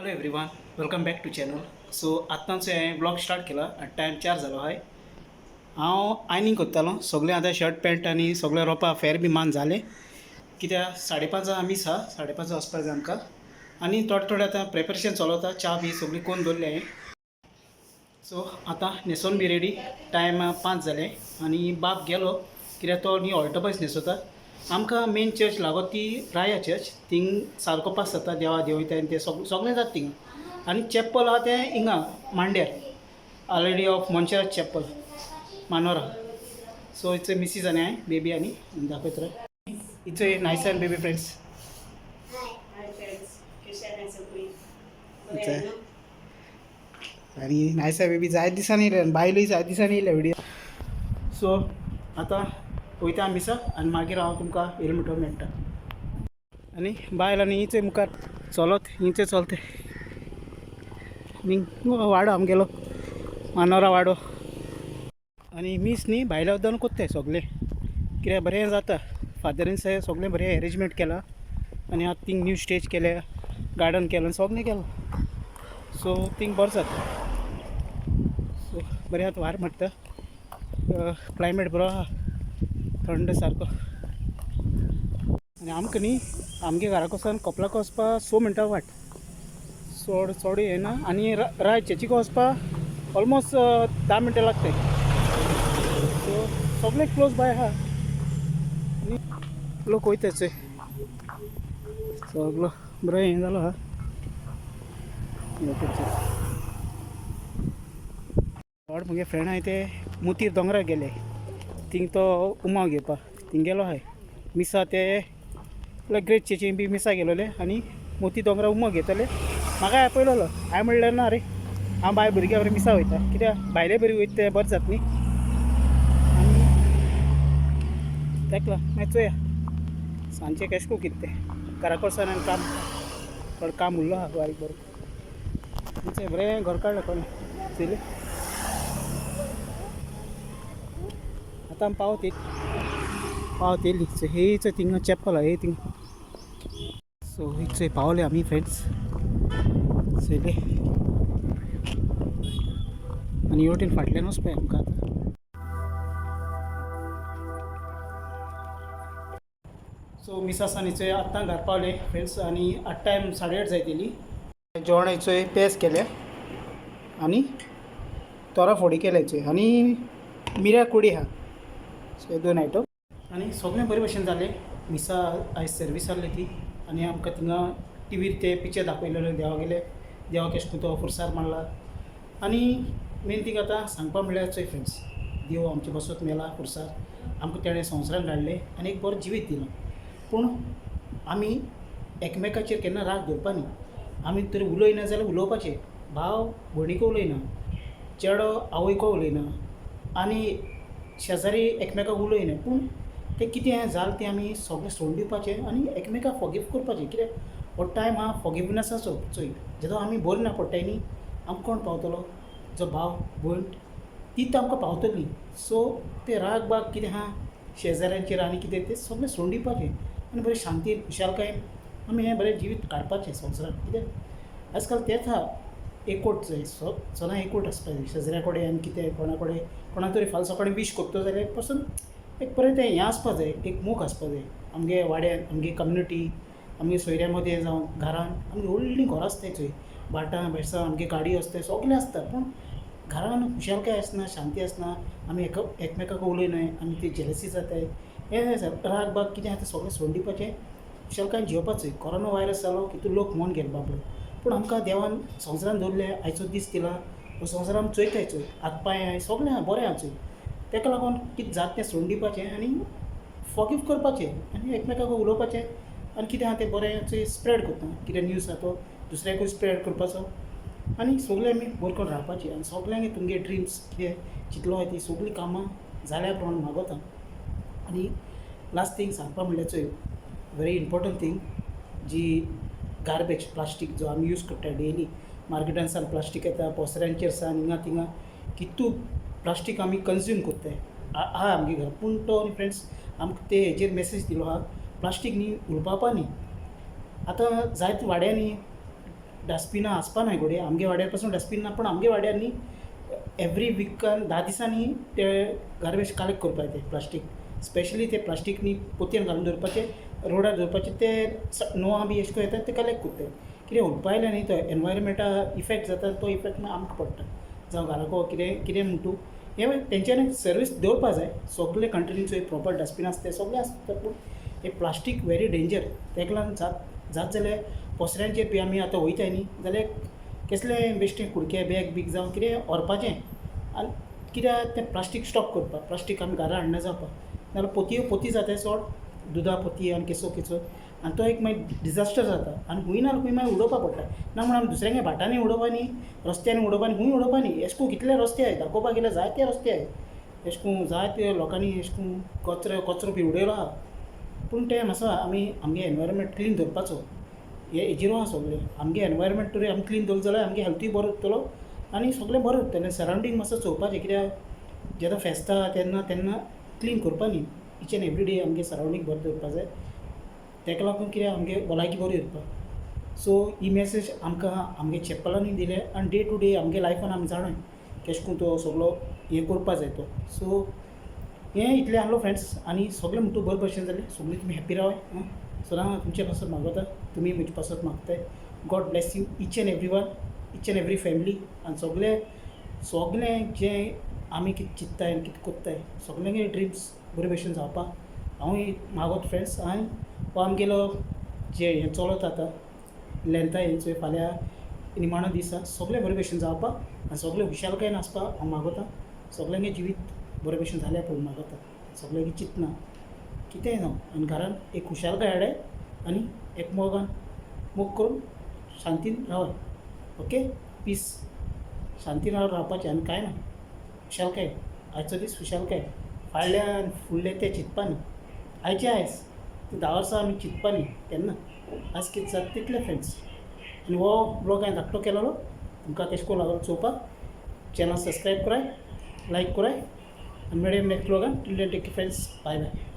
Hello everyone, welcome back to channel. So आत्तांचो हांवें blog start केला आनी टायम 4 जालो आहाय. हांव आयनींग करतालो सगळें. आतां शर्ट पॅन्ट आनी सगळें रोपा फेर बी मान जालें कित्याक 5:30 आमी आसा, 5:30 वचपाक जाय आमकां. आनी थोडे थोडे आतां प्रेपरेशन चलता. च्या बी सगळी कोन्न दवरली हांवें. सो आतां न्हेसोन बी रेडी. टायम 5 जाले आनी बाब गेलो कित्याक तो न्ही ऑल्टोपायस न्हेसोता. आमकां मेन चर्च लागत ती राया चर्च. थिंग सारको पास जाता, देवा देंवयता आनी तें सगळें जाता थिंगा. आनी चॅप्पल आहा तें हिंगा मांड्यार, our lady of Montserrat chapel, Manora. So it's Mrs आनी हांवें बेबी आनी दाखयत राव. It's a nice and baby friends. Hi friends, कशें आहाय सगळीं? अच्छा. बरें न्हू? आनी नायसा बेबी जायत दिसांनी येयले आनी बायलूय जायत दिसांनी येयले व्हिडियो. सो आतां वयता आमी मिसाक आनी मागीर हांव तुमकां येयलें म्हणटकच मेळटा. आनी बायल आनी हिचे मुखार चलत हिंचे चलते. आनी वाडो आमगेलो मानोरा वाडो. आनी मीस न्ही भायल्या वद्दान कोत्ताय सगळें कित्याक बरें जाता. फादरीन सगळें बरें एरेंजमेंट केलां आनी आतां थिंग न्यू स्टेज केल्या, गार्डन केलां, सगळें केलां. सो थिंग बरें जाता. सो बरें आतां वारें मारता, क्लायमेट बरो आहा, थंड सारको. आनी आमकां न्ही आमगे घरा कडसून कपलाक वचपा 6 मिनटां वाट, चड चड येना. आनी राय चर्चीक वचपा ऑलमोस्ट 10 मिनटां लागताय. सो सगळें क्लोज बाय आहा आनी लोक वयताच. सगलो बरें हें जालो आहा. पिक्चर थोडे म्हगे फ्रेंड आहाय ते मुतीर दोंगरार गेले, थिंग तो उमाव घेवपा थिंग गेलो आहाय. मिसा ते ग्रेट चर्चीन बी मिसा गेलोले आनी मोती दोंगरार उमो घेतले. म्हाका आपयलोलो. हांवें म्हणलें ना रे, हांव बाय भुरग्यां बरें मिसा वयता कित्याक भायले बरी वयता तें बरें जाता न्ही. आनी तेका लागून मागीर चोया सांजचें केशें करून कितें तें. घरा कडसून आनी काम थोडें काम उरलो आहा बारीक बरो. तुमचें बरें घर काडलें कोणें चोयलें. आतां आमी पावत पावत येयली. सो हे चोय थिंगा चॅपल आहा, हे थिंगा. सो चोय पावले आमी फ्रेंड्स, चोयले. आनी हेवटेन फाटल्यान वचपाक आमकां आतां. सो मिसासान चोय आत्तां घर पावले फ्रेंड्स. आनी आतां टायम 8:30 जायत येयली. जेवण चोय पेज केले आनी तोरा फोडी केल्या चोय आनी मिऱ्या कोडी आहा. सो हे 2 आयटम आनी सगळें बरे भशेन जालें. मिसा आयज सर्वीस आहली ती आनी आमकां थिंगा टिवीर ते पिक्चर दाखयलेले देवा गेले देवा केशें करून तो खुर्सार मारला. आनी मेन थिंग आतां सांगपा म्हणल्यार चोय फ्रेंड्स, देव आमचे बसत मेला खुर्सार, आमकां तेणें संवसारान धाडलें आनी एक बरो जिवीत दिलो. पूण आमी एकमेकाचेर केन्ना राग दवरपा न्ही. आमी तर उलयना जाल्यार उलोवपाचें, भाव भयणीको उलयना, चेडो आवयको उलयना आनी शेजारी एकमेकाक उलयना. पूण तें कितें जालें तें आमी सगळें सोडून दिवपाचें आनी एकमेकाक फॉरगीव करपाचें कित्याक हो टायम आहा फॉरगिवनसाचो. चोय जेदो आमी बरी ना पडटाय न्ही, आमकां कोण पावतलो? जो भाव भयण तीच आमकां पावतली. सो ते राग बाग कितें आहा शेजाऱ्यांचेर आनी कितें तें सगळें सोडून दिवपाचें आनी बरें शांतीन खुशालकायेन आमी हें बरें जिवीत काडपाचें संवसारान कित्याक आजकाल तेंच आहा. एकवट जाय, सदां एकवट आसपा जाय शेजऱ्या कडेन आनी कितें कोणा कडेन कोणाक तरी फाल्यां सकाळीं वीश करता जाल्यार पसून एक बरें तें हें आसपा जाय, एक मोग आसपा जाय आमगे वाड्यार, आमगे कम्युनिटी, आमगे सोयऱ्यां मदें जावं घरान. आमगे व्हडलीं घरां आसताय चोय, भाटां बेसां, आमगे गाडयो आसताय, सगळें आसता. पूण घरान खुशालकाय आसना, शांती आसना, आमी एकमेकाक उलयनाय, आमी ती जेलसी जाताय. हें राग बाग कितें आहा तें सगळें सोडून दिवपाचें, खुशालकायेन जियोवपाचें. कोरोना वायरस जालो तितू लोक मोन गेले बाबडो, पूण आमकां देवान संवसारान दवरले, आयचो दीस दिला. हो संवसार आमी चोयताय चोय, हात पांय आहाय, सगळें आहा, बरें आहा चोय. तेका लागून कितें जाता तें सोडून दिवपाचें आनी फॉरगीव करपाचें आनी एकमेकाक उलोवपाचें आनी कितें आहा तें बरें चोय स्प्रेड करता, कितें न्यूज आहा तो दुसऱ्याकूय स्प्रेड करपाचो आनी सगळें आमी बरें करून रावपाचें. आनी सगल्यांक तुमगे ड्रिम्स कितें चिंतलो आहा ती सगळीं कामां जाल्या प्रमाण मागोता. आनी लास्ट थींग सांगपा म्हणल्यार चोय, व्हेरी इम्पोर्टंट थींग, जी गार्बेज प्लास्टीक जो आमी यूज करता डेली, मार्केटान सान प्लास्टीक येता, पोसऱ्यांचेर सान हिंगा थिंगा कितू प्लास्टीक आमी कन्ज्यूम करताय आहा आमगे घर. पूण तो न्ही फ्रेंड्स, आमकां ते हेजेर मेसेज दिलो आहा, प्लास्टीक न्ही उडोवपा न्ही. आतां जायते वाड्यांनी डस्टबिनां आसपा नाय घोडये. आमगे वाड्यार पासून डस्टबीन ना, पूण आमगे वाड्यार न्ही एवरी विकान 10 दिसांनी ते गार्बेज कलेक्ट करपा. ते प्लास्टीक स्पेशली, ते प्लास्टीक न्ही पोतयेन घालून दवरपाचे, रोडार दवरपाचे. ते 9 बी अशें करून येता, ते कलेक्ट करताय. कितें उडपा न्ही, तो एनवायरमेंटा इफेक्ट जाता. तो इफेक्ट मागीर आमकां पडटा, जावं घराको कितें कितें म्हण तूं. हें तेंच्यांनी सर्वीस दवरपा जाय. सगळे कंट्रीन चोय, प्रॉपर डस्टबीन आसता, ते सगळे आसता. पूण हे प्लास्टीक व्हेरी डेंजर. तेका लागून जात जात जाल्यार पसऱ्यांचेर बी आमी आतां वयताय न्ही जाल्यार कसले बेश्टे कुडके, बॅग बीग जावं कितें व्हरपाचें. आनी कित्याक तें प्लास्टीक स्टॉप करपाक, प्लास्टीक आमी घरा हाडना जावपाक. नाल्यार पोतयो पोती जाताय चड, दुदा पोती आनी केसो केसो, आनी तो एक मागीर डिजास्टर जाता. आनी खूंय ना खूंय मागीर उडोवपा पडटा. ना म्हणून आमी दुसऱ्यांगे भाटांनी उडोवपा न्ही, रस्त्यांनी उडोवपा न्ही, खूंय उडोवपा न्ही. एशे कोन्न कितले रस्ते आहाय, दाखोवपा गेल्यार जायते रस्ते आहाय. एशे कोन्न जायते लोकांनी एशे कोन्न कचरो कचरो बी उडयलो आहा. पूण तें मातसो आमी आमगे एनवायरमेंट क्लीन दवरपाचो हे हेजेरू आहा सगळें. आमगे एनवायरमेंट तरी आमी क्लीन दवरलें जाल्यार आमगे हेल्थूय बरो उरतलो आनी सगळें बरें उरतलें. सरावंडींग मातसो चोवपाचें, कित्याक जेन्ना फेस्तां तेन्ना तेन्ना क्लीन करपा न्ही. इच एन एवरी डे आमगे सरावंडींग बरें दवरपा जाय. तेका लागून कितें, आमगे भलायकी बरी उरपा. सो ही मॅसेज आमकां आमगे चॅपलांनी दिले आनी डे टू डे आमगे लायफान आमी जाणाय केशें कोन्न तो सगलो हें करपा जाय तो. सो हें इतलें आहलो फ्रेंड्स. आनी सगळें म्हणटू बरें भशेन जालें. सगळीं तुमी हॅप्पी रावाय. आं, सदां हांव तुमचे पासत मागता, तुमी म्हजे पासत मागताय. God bless you each and every one, each and every family. आनी सगळे सगळें जें आमी कितें चिंत्ताय आनी कितें कोत्ताय, सगल्यांगे ड्रिम्स बरे भशेन जावपाक हांवूय मागोत फ्रेंड्स. आनी हो आमगेलो जे हें चलत आतां लेंता हेंचो, फाल्यां निमाणो दीस आसा. सगळें बरे भशेन जावपाक आनी सगळें खुशालकायेन आसपाक हांव मागोता. सगल्यांगे जिवीत बरे भशेन जालें पळोवन मागोता. सगल्यांगे चिंतना कितेंय जावं, आनी घरान एक खुशालकाय हाडाय आनी एक मोगान मोग करून शांतीन रावाय. ओके, पीस, शांतीन रावपाचें आनी कांय ना. खुशालकाय, आयचो दीस खुशालकाय. फाल्यां आनी फुडलें तें चिंतपा न्ही. आयचें आयज, ती 10 वर्सां आमी चिंतपा न्ही केन्ना. आज कितें जाता तितलें फ्रेंड्स. आनी हो ब्लॉग हांवें धाकटो केलेलो. तुमकां केशें कोन्न लागलो चोवपाक. चॅनल सबस्क्रायब कराय, लायक कराय आनी मेळया next ब्लॉगान. Till then, take friends, bye bye.